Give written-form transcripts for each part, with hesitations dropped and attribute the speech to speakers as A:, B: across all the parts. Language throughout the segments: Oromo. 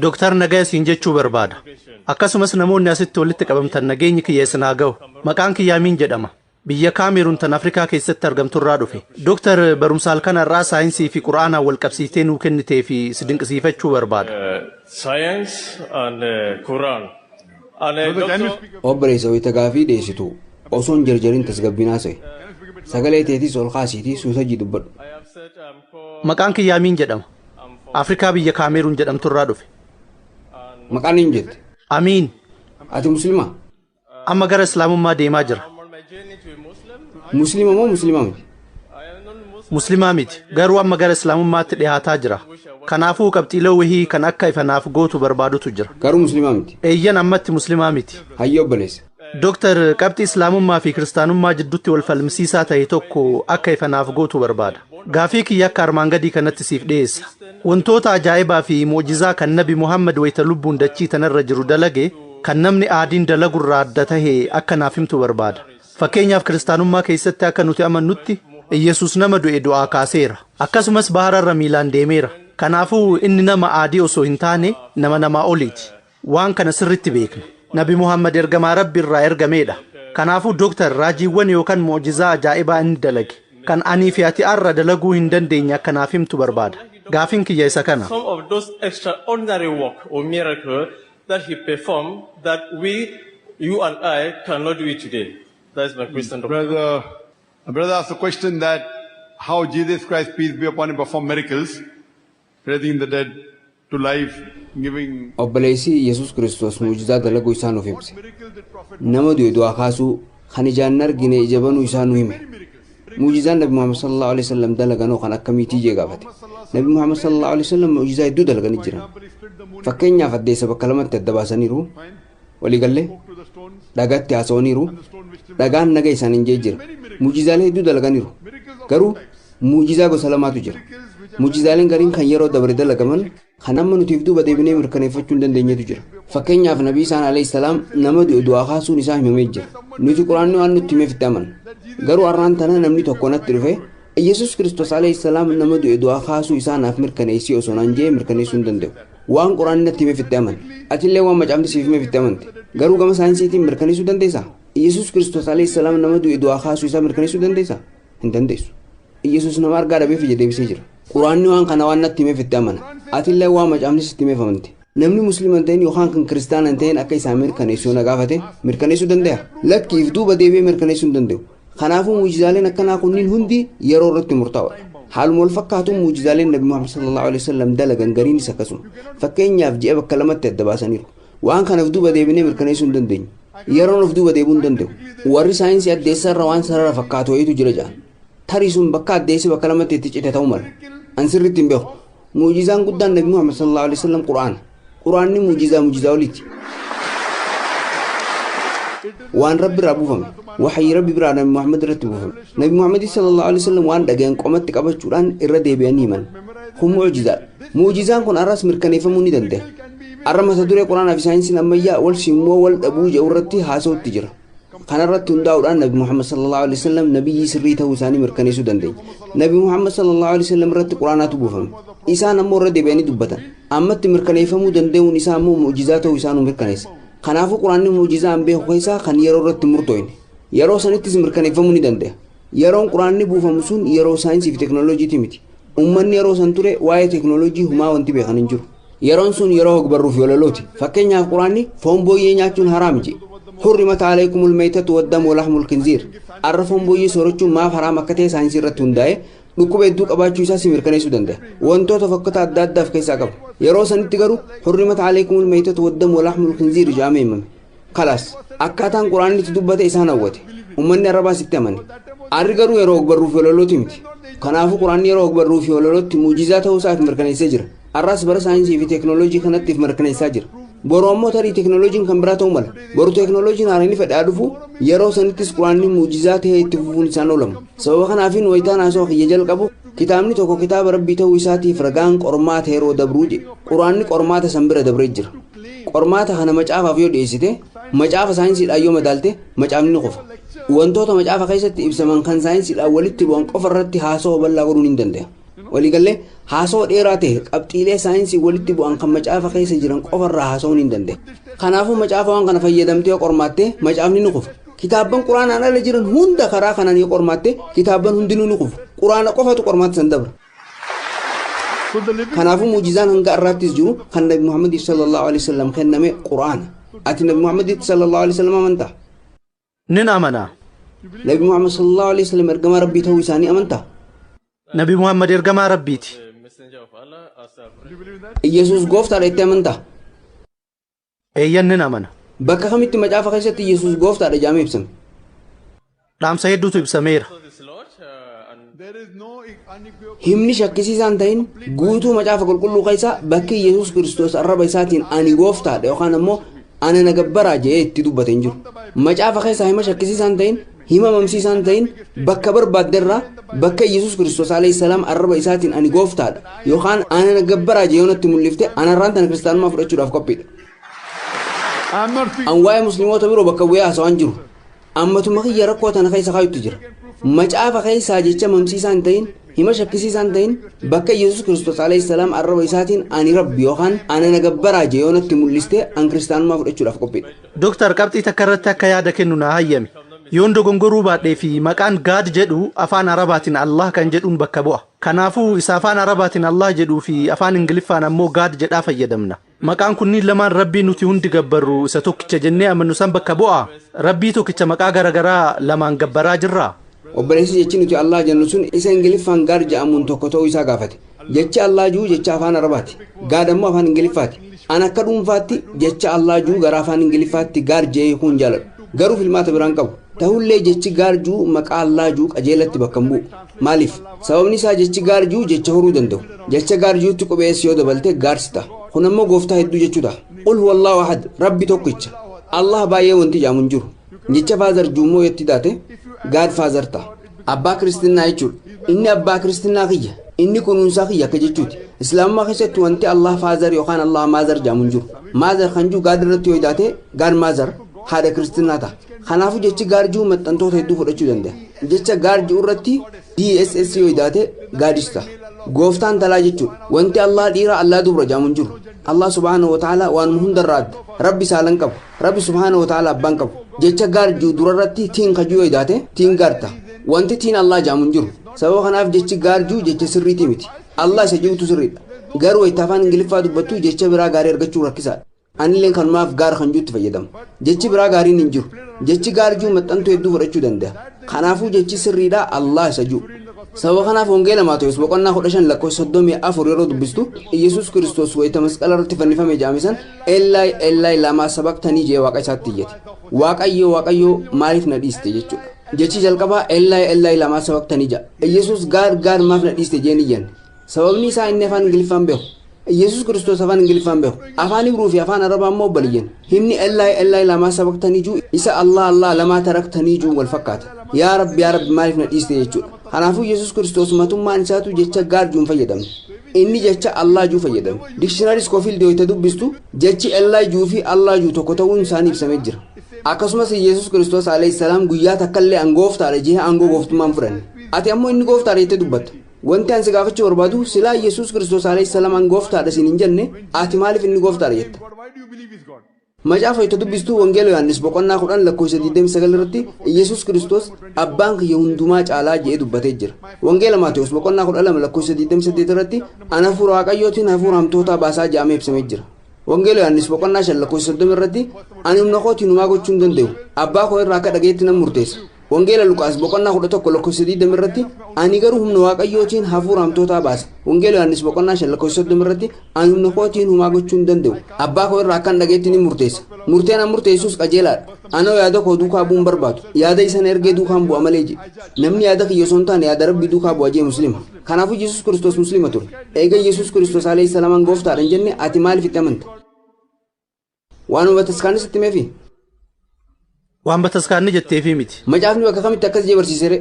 A: Dooktar, nagaa isiin jechuu barbaada. Akkasumas namoonni asitti walitti qabamtan, nageenyi kiyya isin haa ga'u. Maqaan kiyya Amiin jedhama. Biyya Kaameruun tan Afrikaa keessatti argamturraa dhufe. Dooktar, barumsa halkan har'aa saayinsii fi Quraanaan wal qabsiiftee nuu kennitee fi si dinqisiifachuu barbaada.
B: Science and Quran. And
C: Brother, can you
B: Doctor,
C: speak up?
D: Obboleessa, wayita gaafii dhiyeessitu osoo hin jarjarin tasgabbiin haasa'e. Sagalee teetis ol kaasiitii suuta jii dubbadhu.
B: I have said I'm called.
A: Maqaan kiyya Amiin jedhama. Afrikaa biyya Kaameruun jedhamturraa dhufe.
D: Maqaan hin jette?
A: Amiin.
D: Ati musliimaa?
A: Amma gara Islaamummaa deemaa jira.
B: I'm on my journey to a Muslim.
D: Musliima moo musliimaa miti?
B: I am not Muslim.
A: Muslimaa miti. Garuu amma gara Islaamummaatti dhihaataa jira. Kanaafuu qabxiilee wahii kan akka ifanaaf gootu barbaadutu jira.
D: Garuu musliimaa miti.
A: Eeyyan, ammatti muslimaa miti.
D: Hayyee obboleessa.
A: Dooktar, qabxii Islaamummaa fi Kiristaanummaa jidduutti wal falmisiisaa ta'e tokko akka ifanaaf gootu barbaada. Gaafii kiyya akka armaan gadii kanatti siif dhiyeessa. Wantoota ajaa'ibaa fi mu'jizaa kan Nabi Muhammad wayita lubbuun dachii tanarra jiru dalage, kan namni aadiin dalagurraa adda tahe akka naaf himtu barbaada. Fakkeenyaaf, Kiristaanummaa keessatti akka nuti amannutti Iyyasuus nama du'e du'aa kaaseera. Akkasumas bahararra miilaan deemeera. Kanaafuu inni nama aadii osoo hin taane nama namaa oliiti. Waan kana sirritti beekna. Nabi Muhammad ergamaa Rabbi irraa ergameedha. Kanaafuu dooktar, raajiiwwan yookaan mu'jizaa ajaa'ibaa inni dalage kan anii fi ati arra dalaguu hin dandeenye akka naaf himtu barbaada. Gaafiin kiyya isa kana.
B: Some of those extraordinary work or miracle that he performed that we, you and I, cannot do it today. That is my question, Doctor.
C: Brother, a brother asked a question that how Jesus Christ, peace be upon him, performed miracles, raising the dead to life, giving.
D: Obboleessi Yesus Kiristoos mu'jizaa dalaguu isaa nuuf ibse. Nama du'e du'aa kaasuu, kan ijaan hin argine ija banuu isaa nu hime. Mu'jizaan Nabi Muhammad sallallahu alaihi wasallam dalaganoo kan akkamiitii jee gaafate. Nabi Muhammad sallallahu alaihi wasallam mu'jizaa hedduu dalaganii jiran. Fakkeenyaaf, addeessa bakka lamatti adda baasaniiru. Waliigallee dhagaatti haasa'aniiru. Dhagaan naga isaaniin jee jira. Mu'jizaalee hedduu dalaganiiru. Garuu mu'jizaa gosa lamaatu jira. Mu'jizaaleen gariin kan yeroo dabre dalagaman, kan amma nutiif duuba deebinee mirkaneeffachuu hin dandeenyetu jira. Fakkeenyaaf, Nabii isaan alayhi salaam nama du'e du'aa kaasuun isaa himamee jira. Nuti Quraanni waan nutti himeef itti amanna. Garuu har'aan tana namni tokko natti dhufe, Yesus Kiristoos alayhi salaam nama du'e du'aa kaasuu isaa naaf mirkaneessii osoo naan jee, mirkaneessuu hin danda'u. Waan Quraanni natti himeef itti amane. Atillee waan macaafni siif himeef itti amante. Garuu gama saayinsiitiin mirkaneessuu dandeessaa? Yesus Kiristoos alayhi salaam nama du'e du'aa kaasuu isaa mirkaneessuu dandeessaa? Hin dandeessu. Yesus nama argaa dhabeef ija deebisee jira. Quraanni waan kana waan natti himeef itti amana. Atillee waan macaafni sitti himeef amante. Namni musliima hin ta'in yookaan kan kiristaana hin ta'in akka isaa mirkaneessuu na gaafate, mirkaneessuu danda'a? Lakkiif duuba deebi'ee mirkaneessuu hin danda'u. Kanaafuu mu'jizaaleen akkanaa kunniin hundi yeroo irratti murtaa'oodha. Haaluma wal fakkaatuun mu'jizaaleen Nabi Muhammad sallallahu alaihi wasallam dalagan gariinis akkasuma. Fakkeenyaaf, ji'a bakka lamatti adda baasaniiru. Waan kanaaf duuba deebinee mirkaneessuu hin dandeenyu. Yeroon of duuba deebi'uu hin danda'u. Warri saayinsii addeessa irra waan sarara fakkaatu wayiitu jira jedhan. Tarii sun bakka addeessi bakka lamatti itti cite ta'uu mala. An sirriitti hin beeku. Mu'jizaan guddaan Nabi Muhammad sallallahu alaihi wasallam Quraana. Quraanni mu'jizaa mu'jizaa oliiti. Waan Rabbi irraa buufame. Waxyii Rabbi biraa Nabi Muhammad irratti buufame. Nabi Muhammad sallallahu alaihi wasallam waan dhagayan qomatti qabachuudhaan irra deebi'anii himan. Kun mu'jizaadha. Mu'jizaan kun arras mirkaneeffamuu ni danda'a. Arra mata duree Quraanaa fi saayinsiin ammayyaa wal simmoo wal dhabuu jedhu irratti haasa'utti jira. Kanarratti hundaa'uudhaan Nabi Muhammad sallallahu alaihi wasallam nabiyyii sirrii ta'uu isaanii mirkaneessuu dandeenya. Nabi Muhammad sallallahu alaihi wasallam irratti Quraanaatu buufame. Isaan ammoo irra deebi'anii dubbatan. Ammatti mirkaneeffamuu danda'uun isaa ammoo mu'jizaa ta'uu isaa nu mirkaneessa. Kanaafuu Quraanni mu'jizaa an beeku keessaa kan yeroo irratti murtooyne. Yeroo sanittis mirkaneeffamuu ni danda'a. Yeroon Quraanni buufamu sun yeroo saayinsii fi teekinooloojiiti miti. Uummanni yeroo san ture waa'ee teekinooloojii humaa wanti beekan hin jiru. Yeroon sun yeroo hogbarruu fi walalooti. Fakkeenyaaf, Quraanni foon booyyee nyaachuun haraam jedhe. حرمت عليكم الميتة والدم ولحم الخنزير. Arra foon booyyee soorachuun maaf haraam akka ta'e saayinsii irratti hundaa'e dhukkuba hedduu qabaachuu isaa si mirkaneessuu danda'a. Wantoota fakkoota adda addaa of keessaa qaba. Yeroo sanitti garuu حرمت عليكم الميتة والدم ولحم الخنزير jedhamee himame. Kalaas, akkaataan Quraanni itti dubbate isaan hawwate. Uummanni Arabaas itti amane. Arri garuu yeroo ogbarruu fi walalooti miti. Kanaafuu Quraanni yeroo ogbarruu fi walalootti muujizaa ta'uu isaaf mirkaneessee jira. Arraas bara saayinsii fi teekinooloojii kanatti mirkaneessaa jira. Boru ammoo tarii teekinooloojiin kan biraa ta'uu mala. Boru teekinooloojiin haaraan fedhaa dhufu, yeroo sanittis Quraanni muujizaa ta'ee itti fufuun isaan oolamu. Sababa kanaafin wayitaan haasawaa kiyya jalqabu, kitaabni tokko kitaaba Rabbii ta'uu isaatiif ragaan qormaata yeroo dabruu jedhe. Quraanni qormaata san bira dabree jira. Qormaata kana macaafaaf yoo dhiyeessite, macaafa saayinsiidhaan yoo madaalte, macaafni ni kufa. Wantoota macaafa keessatti ibsaman kan saayinsiidhaan walitti bu'an qofa irratti haasawaa bal'aa godhuun hin danda'a. Waliigallee haasawaa dheeraa ta'e qabxiilee saayinsii walitti bu'an kan macaafa keessa jiran qofarraa haasa'uun hin danda'e. Kanaafuu macaafa waan kana fayyadamtee yoo qormaatte macaafni ni kufa. Kitaabban quraanaan ala jiran hunda karaa kanaan yoo qormaatte kitaabban hundinuu ni kufu. Quraana qofatu qormaata san dabra.
C: So the living
D: Kanaafuu muujizaan hanga har'aattis jiru kan Nabi Muhammad sallallahu alaihi wasallam kenname quraana. Ati Nabi Muhammad sallallahu alaihi wasallam amantaa?
A: Nin amana.
D: Nabi Muhammad sallallahu alaihi wasallam ergamaa Rabbii ta'uu isaanii amantaa?
A: Nabi Muhammad ergamaa Rabbiiti.
B: Messenger of Allah as a
D: Iyesuus gooftaadha jettee amantaa?
A: Eeyyan, nin amana.
D: Bakka kamitti macaafa keessatti Iyesuus gooftaadha jedhamee ibsame?
A: Dhaamsa hedduutu ibsameera.
B: this Lord and
C: there is no unequivocal
D: Himni shakkisiisaan ta'in guutuu macaafa qulqulluu keessaa bakki Iyesuus Kiristoos arraba isaatiin ani gooftaadha yookaan ammoo ana na gabbaraa jedhee itti dubbate hin jiru. Macaafa keessaa hima shakkisiisaan ta'in, hima mamsiisaan ta'in bakka barbaadderraa bakka Iyesuus Kiristoos alayhi salaam arraba isaatiin ani gooftaadha yookaan ana na gabbaraa jedhee yoo natti mul'ifte anarraan tana kiristaanummaa fudhachuudhaaf qophiidha.
C: I'm not speaking
D: An waa'ee musliimoota biroo bakka bu'ee haasawaan jiru. Ammatuma kiyya rakkoo tana keessa kaayutti jira. Macaafa keessaa jecha mamsiisaan hin ta'in, hima shakkisiisaan ta'in bakka Yesuus Kiristoos alayhi salaam arraba isaatiin ani rabbi yookaan ana na gabbaraa jedhee yoo natti mul'iste an kiristaanummaa fudhachuudhaaf qophiidha.
A: Dooktar, qabxii takka irratti akka yaada kennu naa hayyami. Yoon dogongoruu baadhee fi maqaan God jedhu afaan Arabaatiin Allah kan jedhuun bakka bu'a. Kanaafuu isa afaan Arabaatiin Allah jedhuu fi afaan Ingiliffaan ammoo God jedhaa fayyadamna. Maqaan kunniin lamaan Rabbii nuti hundi gabbarru isa tokkicha jennee amannu san bakka bu'a. Rabbii tokkicha maqaa garaagaraa lamaan gabbaraa jirraa?
D: Obboleessi, jechi nuti Allah jennu sun isa Ingiliffaan God jedhamuun tokko ta'uu isaa gaafate. Jechi Allah jiru jecha afaan Arabaati. God ammoo afaan Ingiliffaati. An akka dhuunfaatti jecha Allah jiru gara afaan Ingiliffaatti God jedhee hiikuu hin jaaladhu. Garuu filmaata biraan qabu. Ta'ullee jechi God jiru maqaa Allah jiru qajeelatti bakka hin bu'u. Maaliif? Sababni isaa jechi God jiru jecha horuu danda'u. Jecha God jirutti qubeessi yoo dabalte gods ta'a. Kun ammoo gooftaa hedduu jechuu ta'a. Qul huwallahu ahad, Rabbi tokkicha. Allah baay'ee wanti jedhamu hin jiru. Jecha father juummoo yotti taate God father ta'a. Abbaa kiristinnaa jechuudha. Inni abbaa kiristinnaa kiyya. Inni kunuunsaa kiyya akka jechuuti. Islaamummaa keessatti wanti Allah father yookaan Allah mother jedhamu hin jiru. Mother kan jiru God irratti yoo taate God mother, haadha kiristinnaa ta'a. Kanaafuu jechi God jiru maxxantoota hedduu fudhachuu danda'a. Jecha God jiru irratti DSS yoo taate goddess ta'a. Gooftaan talaa jechuudha. Wanti Allah dhiira, Allah dubra jedhamu hin jiru. Allah subhaanahu wa ta'ala waanuma hundarraa adda. Rabbi saalan qabu. Rabbi subhaanahu wa ta'ala abbaan qabu. Jecha God jiru durarratti teen kajuu yoo taate teen God ta'a. Wanti teen Allah jedhamu hin jiru. Sababa kanaaf jechi God jiru jecha sirriitii miti. Allah isa jirutu sirriidha. Garuu wayita afaan Ingiliffaa dubbattu jecha biraa gaarii argachuu rakkisaadha. Anilleen kanumaaf God kan jirutti fayyadama. Jechi biraa gaariin hin jiru. Jechi God jiru maxxantuu hedduu fudhachuu danda'a. Kanaafuu jechi sirriidha Allah isa jiru. Sababa kanaaf Wangeela Maatewos boqonnaa 15 lakkoofsa 34 yeroo dubbistu Iyyasuus Kiristoos wayita masqala irratti fannifame jedhame san "Ellaay Ellaay laamaa sabaqtanii" jee waaqa isaatti iyyate. Waaqayyo, Waaqayyo, maaliif na dhiiste jechuudha. Jechi jalqabaa "Ellaay Ellaay laamaa sabaqtanii" jedha. Iyyasuus "God, God, maaf na dhiiste" jeen iyyanne. Sababni isaa inni afaan Ingiliffaan beeku. Iyyasuus Kiristoos afaan Ingiliffaan beeku. Afaan Ibruu fi afaan Arabaa immoo obboleeyyan. Himni "Ellaay Ellaay laamaa sabaqtanii" jiru isa "Allah Allah lamaa taraktanii" jiru wal fakkaata. Yaa Rabbi, yaa Rabbi, maaliif na dhiiste jechuudha. Kanaafuu Yesuus Kiristoos matummaan isaatu jecha God jiruun fayyadamne. Inni jecha Allah jiru fayyadame. Dictionary Scofield yoo dubbistu jechi Ellaay jiru fi Allah jiru tokko ta'uun isaanii ibsamee jira. Akkasumas Yesuus Kiristoos alayhi salaam guyyaa takkallee an gooftaadha jee aangoo gooftummaan fudhanne. Ati ammoo inni gooftaadha jettee dubbatta. Wanti ani si gaafachuu barbaadu, silaa Yesuus Kiristoos alayhi salaam an gooftaadha siin hin jenne, ati maaliif inni gooftaadha jetta?
C: God. Why do you believe he's God?
D: Macaafa itti dubbistuu Wangeela Yohaannis boqonnaa 10 lakkoofsa 29 irratti Yesuus Kiristoos abbaan kiyya hundumaa caalaa jedhee dubbatee jira. Wangeela Maatewos boqonnaa 12 lakkoofsa 28 irratti ana hafuura Waaqayyootiin hafuura hamtootaa baasaa jedhamee ibsamee jira. Wangeela Yohaannis boqonnaa 5 lakkoofsa 30 irratti ani humna kootiin humaa gochuu hin danda'u, abbaa koo irraa akka dhagayetti nan murteessa. Wangeela Luqaas boqonnaa 11 lakkoofsa 20 irratti ani garuu humna Waaqayyootiin hafuura hamtootaa baasa. Wangeela Yohaannis boqonnaa 5 lakkoofsa 30 irratti ani humna kootiin humaa gochuu hin danda'u, abbaa koo irraa akkan dhagayetti ni murteessa. Murteen an murteessus qajeelaadha. Anoo yaada koo duukaa bu'uun barbaadu. Yaada isan ergee duukaan bu'a malee jedhe. Namni yaada kiyya osoo hin taane yaada Rabbii duukaa bu'a jee Muslima. Kanaafuu Yesuus Kiristoos Muslima ture. Eega Yesuus Kiristoos alayhi salaamaan gooftaadha hin jenne, ati maaliif itti amanta? Waanuma bataskaanis itti himeefi?
A: Waan bataskaanni jetteefii miti.
D: Macaafni bakka kamitti akkas jee barsiisere?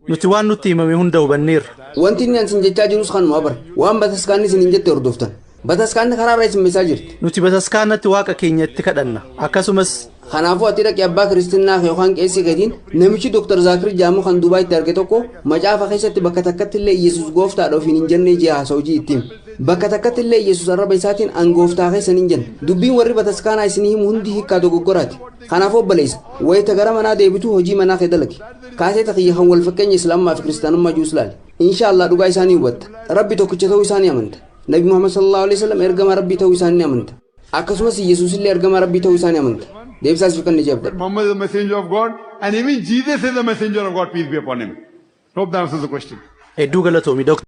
A: Nuti waan nutti himame hunda hubanneerra.
D: Wanti inni an sin jechaa jirus kanuma bara. Waan bataskaanni isin hin jette hordoftan. Bataskaanni karaa irra isin meessaa jirti.
A: Nuti bataskaanatti waaqa keenya itti kadhanna. Akkasumas
D: Kanaafuu ati dhaqi abbaa kiristinnaa yookaan qeessii keetiin, namichi Dr. Zaakir Jaamu kan Dubaayitti arge tokko macaafa keessatti bakka takkatti illee Yesus gooftaadha ofiin hin jennee jee haasa'u jii ittiin. Bakka takkatti illee Yesus arraba isaatiin an gooftaa keessan hin jenne. Dubbiin warri bataskaanaa isinii himu hundi hiikkaa dogoggoraati. Kanaafuu obboleessa, wayita gara manaa deebitu hojii manaa kee dalagi. Kaasee kiyya kan wal fakkeenya Islaamaa fi kiristaanummaa juus laali. Insha Allah dhugaa isaanii hubatta. Rabbi tokkicha ta'uu isaanii amanta. Nabi Muhammad sallallahu alaihi wasallam ergama Rabbii ta'uu isaanii amanta. Akkasumas Yesuus illee ergama Rabbii ta'uu isaanii amanta. Deebisaa siif kan jabda.
C: Muhammad is the messenger of God, and even Jesus is the messenger of God, peace be upon him. Hope that answers the question.
A: Hedduu galatoomi, Dooktar.